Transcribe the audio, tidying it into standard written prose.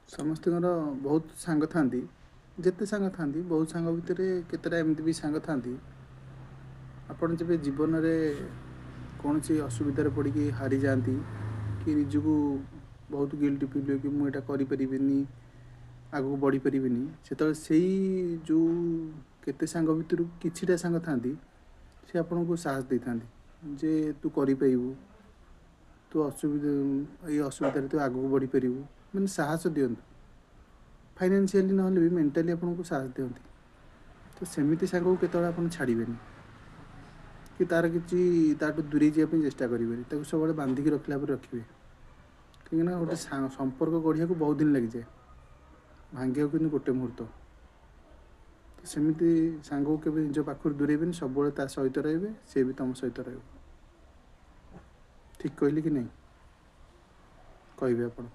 ସମସ୍ତଙ୍କର ବହୁତ ସାଙ୍ଗ ଥାଆନ୍ତି। ଯେତେ ସାଙ୍ଗ ଥାଆନ୍ତି, ବହୁତ ସାଙ୍ଗ ଭିତରେ କେତେଟା ଏମିତି ବି ସାଙ୍ଗ ଥାଆନ୍ତି, ଆପଣ ଯେବେ ଜୀବନରେ କୌଣସି ଅସୁବିଧାରେ ପଡ଼ିକି ହାରିଯାଆନ୍ତି କି ନିଜକୁ ବହୁତ ଗିଲ୍ଟି ଫିଲ୍ ହୁଏ କି ମୁଁ ଏଇଟା କରିପାରିବିନି, ଆଗକୁ ବଢ଼ିପାରିବିନି, ସେତେବେଳେ ସେଇ ଯେଉଁ କେତେ ସାଙ୍ଗ ଭିତରୁ କିଛିଟା ସାଙ୍ଗ ଥାଆନ୍ତି, ସେ ଆପଣଙ୍କୁ ସାହସ ଦେଇଥାନ୍ତି ଯେ ତୁ କରିପାରିବୁ, ତୁ ଅସୁବିଧା ଏଇ ଅସୁବିଧାରେ ତୁ ଆଗକୁ ବଢ଼ିପାରିବୁ। ମାନେ ସାହସ ଦିଅନ୍ତି, ଫାଇନାନ୍ସିଆଲି ନହେଲେ ବି ମେଣ୍ଟାଲି ଆପଣଙ୍କୁ ସାହସ ଦିଅନ୍ତି। ତ ସେମିତି ସାଙ୍ଗକୁ କେତେବେଳେ ଆପଣ ଛାଡ଼ିବେନି କି ତା'ର କିଛି ତାଠୁ ଦୂରେଇ ଯିବା ପାଇଁ ଚେଷ୍ଟା କରିବେନି। ତାକୁ ସବୁବେଳେ ବାନ୍ଧିକି ରଖିଲା ପରେ ରଖିବେ, କାହିଁକିନା ଗୋଟେ ସମ୍ପର୍କ ଗଢ଼ିବାକୁ ବହୁତ ଦିନ ଲାଗିଯାଏ, ଭାଙ୍ଗିବାକୁ କିନ୍ତୁ ଗୋଟେ ମୁହୂର୍ତ୍ତ। ତ ସେମିତି ସାଙ୍ଗକୁ କେବେ ନିଜ ପାଖରୁ ଦୂରେଇବେନି, ସବୁବେଳେ ତା ସହିତ ରହିବେ, ସେ ବି ତୁମ ସହିତ ରହିବ। ଠିକ୍ କହିଲି କି ନାହିଁ, କହିବେ ଆପଣ?